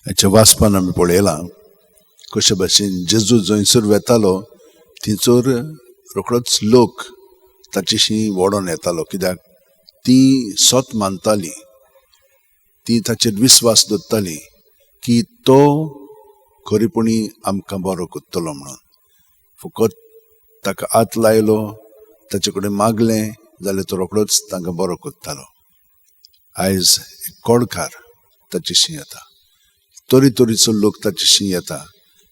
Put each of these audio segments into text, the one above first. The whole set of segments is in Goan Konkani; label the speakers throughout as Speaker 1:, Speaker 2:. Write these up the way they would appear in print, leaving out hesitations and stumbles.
Speaker 1: हाच्या वाचपान आमी पळयलां कशे भाशेन जेजू जंयसर वेतालो थंयसर रोखडोच लोक ताचेशी वडोन येतालो, कित्याक ती सत मानताली, ती ताचेर विस्वास दवरताली की तो खरेपणी आमकां बरो करतलो म्हणून. फकत ताका हात लायलो, ताचे कडेन मागलें जाल्यार तो रोखडोच तांकां बरो करतालो. आयज कोडकार ताचेशी येता, तरी तरेचो लोक ताचेशी येता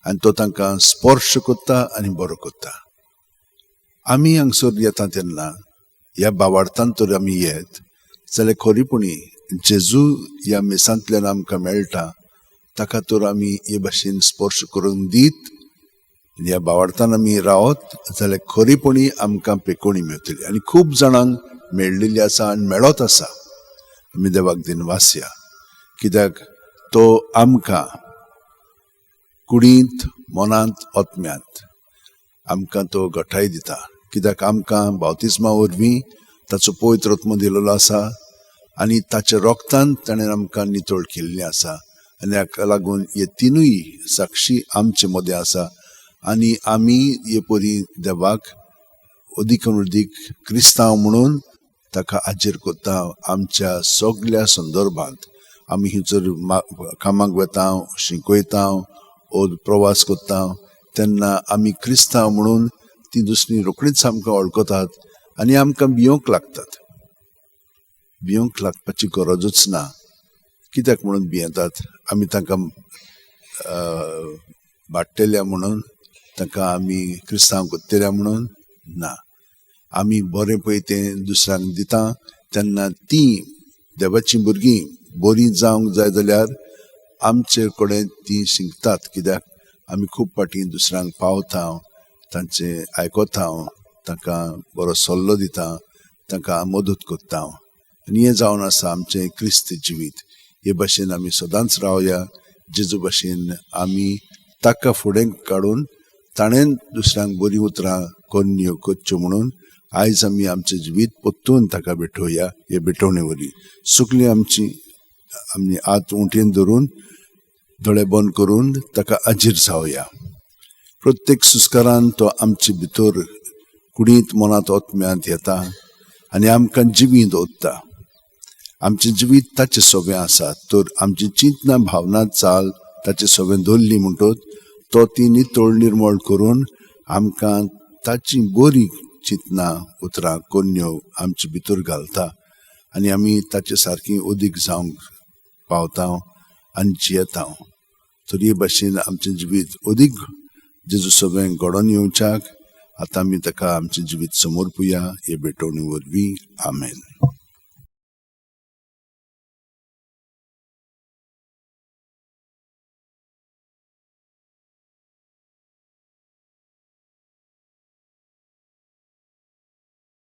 Speaker 1: आनी तो तांकां स्पर्श करता आनी बरो करता. आमी हांगसर येता तेन्ना ह्या बावार्थान तर आमी येत जाल्यार खरेपणी जेजू ह्या मिसांतल्यान आमकां मेळटा, ताका तर आमी हे भाशेन स्पर्श करून दीत ह्या बावार्थान आमी रावत जाल्यार खरेपणी आमकां पेकोणी मेळटली. आनी खूब जाणांक मेळ्ळेली आसा आनी मेळत आसा. आमी देवाक दिनवासया, कित्याक तो आमकां कुडींत, मनांत, आत्म्यांत आमकां तो गठाय दिता, कित्याक आमकां बावतिस्मा वरवीं ताचो पवित्र आत्मो दिलेलो आसा आनी ताच्या रोगतान ताणें आमकां नितळ केल्लें आसा. आनी हाका लागून हे तिनूय साक्षी आमचे मदें आसा आनी आमी हे परी देवाक अदीक अदीक क्रिस्तांव म्हणून ताका हाजीर करता. आमच्या सगल्या संदर्भांत आमी खंयसर कामाक वता, शिकयता ओ प्रवास करता तेन्ना आमी क्रिस्तांव म्हणून ती दुसरी रोखडीच आमकां वळखतात आनी आमकां भियोंक लागतात. भियोंक लागपाची गरजूच ना. कित्याक म्हणून भियेतात? आमी तांकां बाडटेल्या म्हणून, तांकां आमी क्रिस्तांव करतल्या म्हणून ना. आमी बरें पळय तें दुसऱ्यांक दिता तेन्ना ती देवाचीं भुरगीं बरीं जावंक जाय जाल्यार आमचे कडेन ती शिकतात, कित्याक आमी खूब फावटी दुसऱ्यांक पावता, तांचे आयकता, तांकां बरो सल्लो दिता, तांकां मदत करता. आनी हें जावन आसा आमचें क्रिस्त जिवीत. हे भाशेन आमी सदांच रावया. जेजू भाशेन आमी ताका फुडें काडून ताणें दुसऱ्यांक बरीं उतरां कोन्न्यो करच्यो म्हणून आयज आमी आमचें जिवीत परतून ताका भेटोवया. हे भेटवणे वरवीं सगळीं आमची आमी हात उंटयेन धरून दोळे बंद करून ताका हाजीर जावया. प्रत्येक सुस्कारान तो आमचे भितर कुडींत, मनांत, आत्म्यांत येता आनी आमकां जिवीं दवरता. आमचें जिवीत ताचें सोबें आसा तर आमची चिंतना, भावना, चाल ताचे सोबें दवरली म्हणटच तो ती नितळ निर्मळ करून आमकां ताची बरी चिंतना, उतरां, कोन्न्यो आमचे भितर घालता आनी आमी ताचे सारकी अदीक जावंक पावता आनी जियेता. तर हे भाशेन आमचें जिवीत अदीक जेजू सगळें घडोवन येवच्याक आतां आमी ताका आमचें जिवीत समर्पुया हे भेटवणी वरवीं. आमेन.